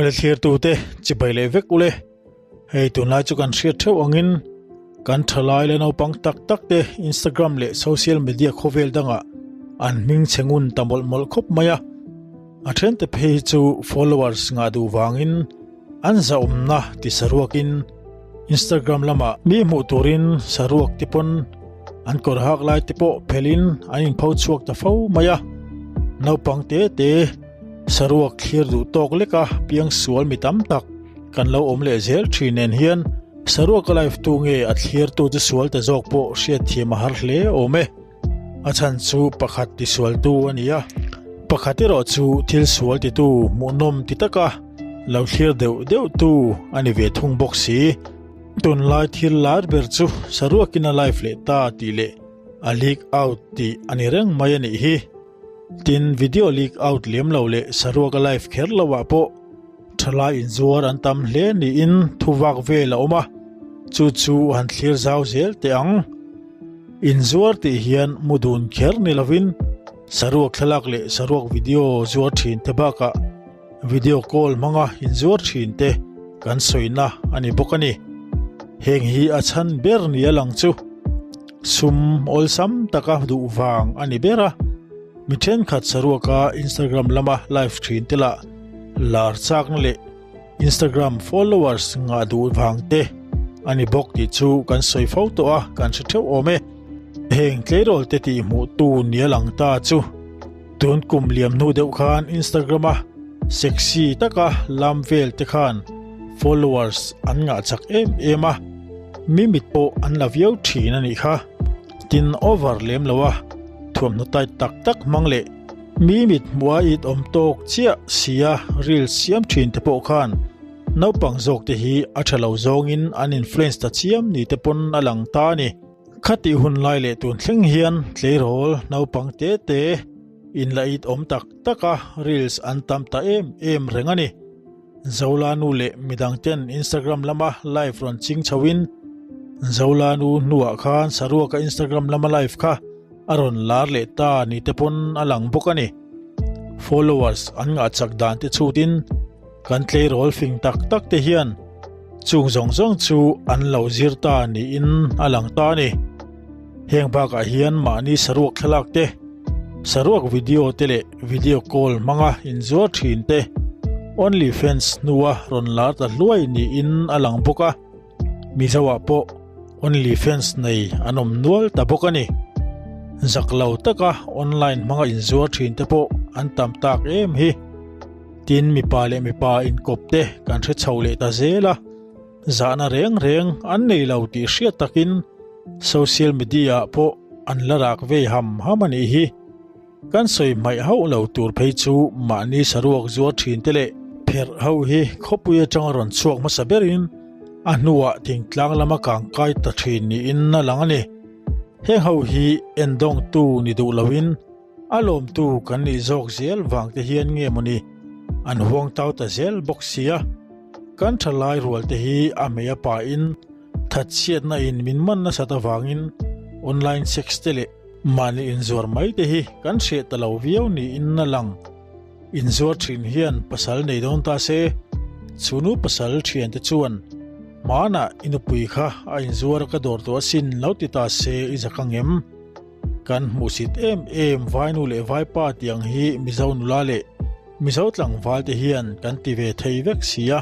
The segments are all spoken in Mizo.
Awle thlirtute chibai leh vek ule. Hei tunlai chu kan hriat theuh angin kan thalai leh naupang tak tak te Instagram leh social media khawvel dangah an hming chhe ngun ta mawlh mawlh khawp mai a. A thente phei hi chu followers ngah duh vangin an zahawmna ti saruakin Instagram lamah mi hmuh turin saruak te pawn an kawr hak lai te pawh phelhin an inpho chhuak ta fo mai a. Naupang te te saruak thlir duh tawk leka piang sual mi tam tak kan lo awm leh zel thin nen hian saruaka live tu nge a thlir tu chu sual ta zawk pawh hriat thiam a har hle awm e. A chhan chu pakhat ti sual tu a ni a, pakhat erawh chu thil sual ti tu hmuhnawm ti taka lo thlir deuh deuh tu a ni ve thung bawk si. Tunlai thil lar ber chu saruakin a live leh ta tih leh a leak out tih a ni reng mai a nih hi. Tin, video leak out lem lo leh saruaka live kher lo ah pawh thalai inzuar an tam hle niin thu vak vel a awm a, chu chu han thlir zau zel teh ang. Inzuar tih hian mu dun kher ni lovin saruak thlalak leh saruak video zuar thin te bakah video call hmanga inzuar thin te kan sawina a ni bawk a ni. Heng hi a chhan ber ni a lang chu sum awlsam taka duh vang a ni ber a, mi thenkhat saruaka Instagram lama live thin te lah lar chakna leh Instagram followers ngah duh vang te a ni bawk tih chu kan sawi fo tawh a, kan hre theuh awm e. Heng tleirawl te tih hmuh tu ni a lang ta chu tun kum liam hnu deuh khan Instagram a sexy taka lam vel te khan followers an ngah chak em em a, mi mit pawh an la viau thin a nih kha. Tin over lem lo a, thuamhnaw tight tak tak hmang leh mi mit hmuh a it awm tawk chiah sia reels siam thin te pawh khan naupang zawk te hi a tha lo zawngin an influence ta chiam ni te pawn a lang ta a ni. Khatih hun lai leh tun thleng hian tleirawl naupang te te inla it awm tak tak a reels an tam ta em em reng a ni. Zola nu leh midang ten Instagram lama live rawn ching chho in Zola nu hnuah khan Saruaka Instagram lama live kha a rawn lar leh ta ni te pawn a lang bawk a ni. Followers an ngah chak dan te chhut in kan tleirawl fing tak tak te hian chung zawng zawng chu an lo zir ta niin a lang ta a ni. Heng bakah hian mahni saruak thlalak te, saruak video te leh video call hmanga inzuar thin te OnlyFans hnua rawn lar ta hluai niin a lang bawk a, Mizoah pawh OnlyFans nei an awm nual ta bawk a ni. Zak lo taka online hmanga inzuar thin te pawh an tam tak em hi. Tin mipa leh mipa inkawp te kan hre chho leh ta zel a. Zahna reng reng an nei lo tih hriat takin social media ah pawh an la rak vei ham ham a nih hi. Kan sawi hmaih hauh lo tur phei chu mahni saruak zuar thin te leh pherh ho hi khawpui atanga rawn chhuak hmasa berin a hnuah thingtlang lama kang kai ta thin niin a lang a ni. Heng ho hi endawngtu ni duh loin A lawmtu kan nih zawk zel vang te hian nge mawni an huang tau ta zel bawk sia. Kan thalai rual te hi a hmei a pain thatchhiatna in min man nasat avangin online sex te leh mahni inzuar mai te hi kan hreh ta lo viau niin a lang. Inzuar thin hian pasal nei dawn ta se, chunu pasal thiante chuan hmanah i nupui kha a inzuar a ka dawr tawh asin lo ti ta se i zak angem? Kan hmuhsit em em vainu leh vaipa tih ang hi Mizo nula leh Mizo tlangval te hian kan ti ve thei vek si a,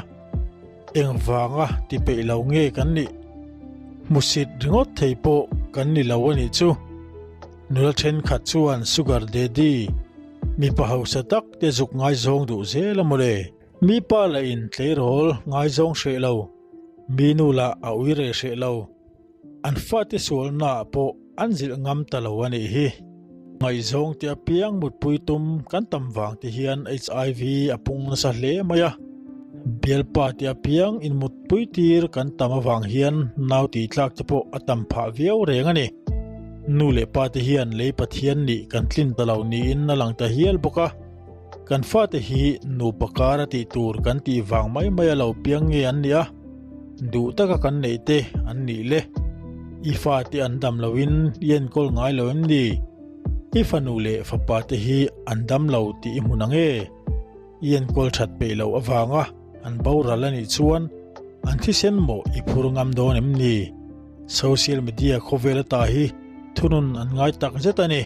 engvanga ti peih lo nge kan nih? Hmuhsit ringawt thei pawh kan ni lo a nih chu. Nula thenkhat chuan sugar daddy, mipa hausa tak te zuk ngaizawng duh zel a mawle. Mipa lah in tleirawl ngaizawng hreh lo, mi nu lah a ui reh hreh lo. An fate sualnaah pawh an zilh ngam ta lo a nih hi. Ngaihzawng te apiang mutpui tum kan tam vang te hian HIV a pung nasa hle mai a. Bialpa te apiang inmutpui tir kan tam avang hian nau tih tlak te pawh a tam phah viau reng a ni. Nu leh pa te hian lei Pathian nih kan tlin ta lo niin a lang ta hial bawk a. Kan fate hi nupa kar a tih tur kan tih vang mai mai a lo piang nge an nih a, duh taka kan neih te an nih le. I fate an dam loin i enkawl ngai lo em ni? I fanu leh fapa te hi an dam lo tih i hmun ang e? I enkawl that peih loh avanga. an boral a nih chuan an thisen mawh i phur ngam dawn em ni? Social media khawvel ata hi thunun an ngai tak zet a ni.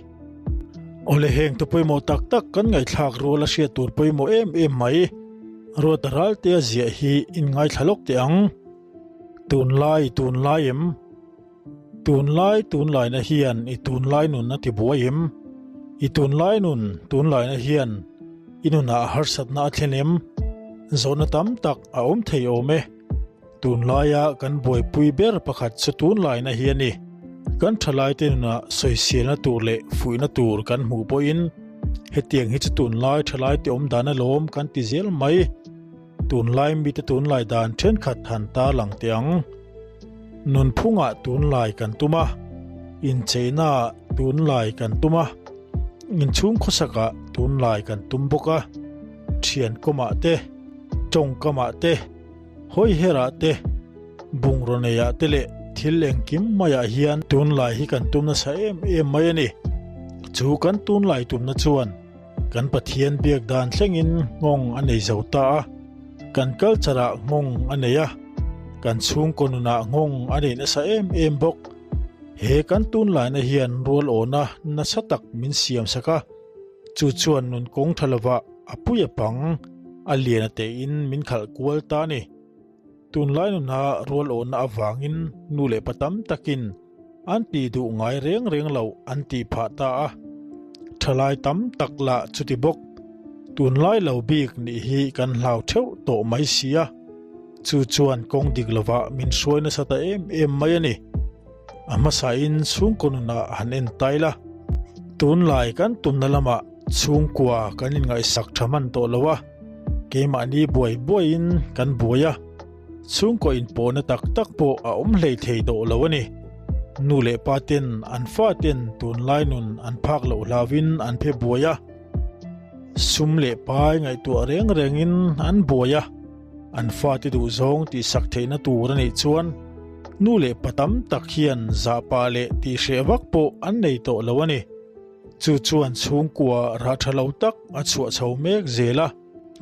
Awle heng te pawimawh tak tak kan ngaihthlak rual a hriat tur pawimawh em em mai. Ruata Raltea ziah hi in ngaithla lawk teh ang. Tunlai tunlai em? Tunlai tunlaina hian i tunlai nun a ti buai em? I tunlai nun tunlaina hian i nunah harsatna a thlen em? Zawhna tam tak a awm thei awm e. Tunlaia kan buaipui ber pakhat chu tunlaina hi a ni. Kan thalaite nunah sawiselna tur leh fuihna tur kan hmuh pawhin hetiang hi chu tunlai thalaite awm dan alawm kan ti zel mai. Tunlai mite tunlai dan thenkhat han tarlang teh ang. Nunphungah tunlai kan tum a, incheinaah tunlai kan tum a, inchhung khawsakah tunlai kan tum bawk a, thian kawmah te, tawngkamah te, hawiherah te, bungraw neiah te leh thil engkim maiah hian tunlai hi kan tum nasa em em mai a ni. Chu kan tunlai tumna chuan Kan Pathian biak dan thlengin nghawng a nei zo ta a, kan culture ah nghawng a nei a, kan chhungkaw nunah nghawng a nei nasa em em bawk. He kan tunlaina hian rual awna nasa tak min siam sak a, chu chuan nun kawng tha lovah a pui a pang, a lian a tein min khalh kual ta a ni. Tunlai nuna rual awna avangin nu leh pa tam takin An tih duh ngai reng reng loh an tih phah ta a, thalai tam tak lah chuti bawk. Tunlai lo bik nih hi kan hlau theuh tawh mai si a, chu chuan kawng dik lovah min hruai nasa ta em em mai a ni. A hmasain chhungkaw nunah han en tai la, tunlai kan tumna lamah chhungkua kan inngaihsak tha hman tawh lo a, keimahni buai buaiin kan buai a. Chhungkaw inpawhna tak tak pawh a awm hlei thei tawh lo a ni. Nu leh pa ten an fa ten tunlai nun an phak loh hlauvin an phe buai a. Sum leh pai ngaihtuah reng rengin an buai a. An fate duhzawng tihsak theihna tur a nih chuan nu leh pa tam tak hian zahpah leh tihhreh vak pawh an nei tawh lo a ni. Chu chuan chhungkua rah tha lo tak a chhuah chho mek zel a.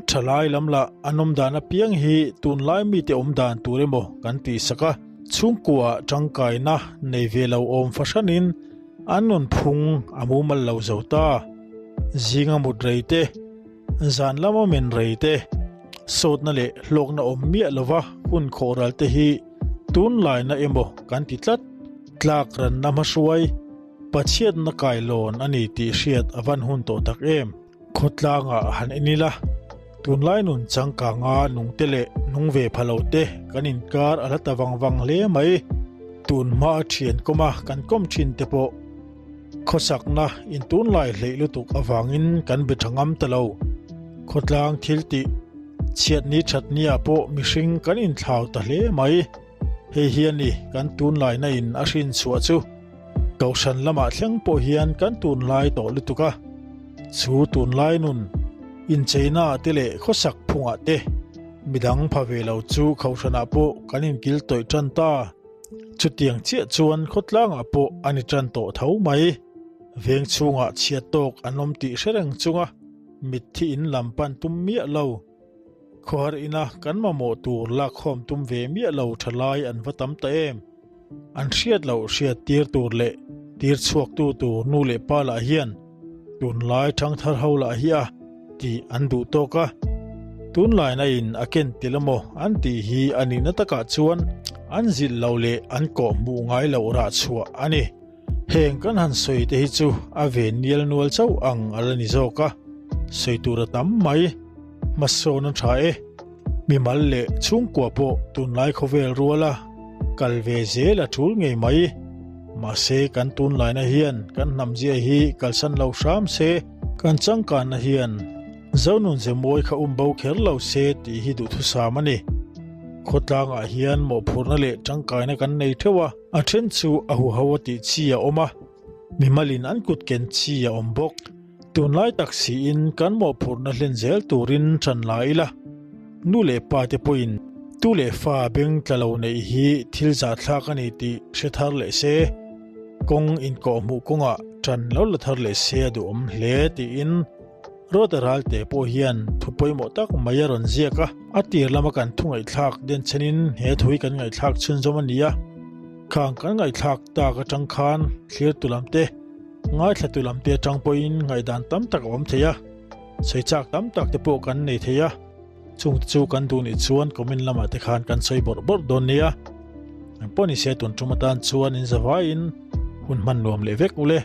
Thalai lam lah an awm dan apiang hi tunlai mite awm dan tur emaw kan tih sak a, chhungkua tangkaina nei ve lo awm fahranin an rawn phung a mumal lo zo ta. Zinga mut rei te, zan lama men rei te, sawtna leh hlawkna awm miah lova hun khawhral te hi tunlaina emaw kan ti tlat. Tlak ranna hmahruai, Pathianna kailawn a ni tih hriat a van hun tawh tak em? Khawtlangah han en ila, tunlai nun changkanga nungte leh nung ve pha lo te kan inkar a hla ta vang vang hle mai. Tun hma a thian kawm a kan kawm thin te pawh khawsakna in tunlai hleih lutuk avangin kan be tha ngam ta lo. Khawtlang thil tih chhiatni thatni ah pawh mihring kan inthlau ta hle mai. Hei hi a ni kan tunlaina in a hrin chhuah chu. Kohhran lamah thleng pawh hian kan tunlai tawh lutuk a, chu tunlai nun incheina ah te leh khawsak phungah te midang pha ve lo chu kohhranah pawh kan inkil tawih tan ta. Chutiang chiah chuan khawtlangah pawh a ni tan tawh tho mai. Veng chhungah chhiat tawk an awm tih hre reng chunga mitthi in lam pan tum miah lo. Khawhar ina kan mamawh tur lakkhawm tum ve miah lo tha lai an va tam ta em? An hriat loh hriat tir tur leh tir chhuaktu tur nu leh pa lah hian tunlai thangthar ho lah hi a tih an duh tawk a, tunlaina in a ken tel emaw an tih hi a nihna takah chuan an zilh loh leh an kawh hmuh ngai loh rah chhuah a ni. Heng kan han sawi te hi chu a ve nial nual chauh ang a la ni zawk a, sawi tur a tam mai. Hmasawn a tha e. Mimal leh chhungkua pawh tunlai khawvel ruala kal ve zel a tul ngei mai. Mahse kan tunlaina hian kan hnamzia hi kalsan lo hram se, kan changkanna hian Zonun ze mawi kha um bo kher lo se tih hi duhthusam a ni. Khawtlangah hian mawhphurhna leh tangkaina kan nei theuh a. A then chu a huho a tih chi a awm a, mimalin an kut ken chi a awm bawk. Tunlai tak siin kan mawhphurhna hlen zel turin ṭan la ila, nu leh pa te pawhin tu leh fa beng tla lo neih hi thil zahthlak a ni tih hre thar leh se, kawng inkawhhmuh kawngah ṭan lo la thar leh se a duhawm hle tiin. Ruata Ralte pawh hian thu pawimawh tak mai a rawn ziak a, a tir lama kan thu ngaihthlak den chenin he thu hi kan ngaihthlak chhunzawm a ni a. Khang kan ngaihthlak tak atang khan thlirtu lam te, ngaithlatu lam te atang pawhin ngaihdan tam tak a awm thei a, sawi chak tam tak te pawh kan nei thei a, chungte chu kan duh nih chuan comment lamah te khan kan sawi bawrh bawrh dawn nia. Engpawh nise tun tum atan chuan in zavaiin hun hman nuam leh vek ule.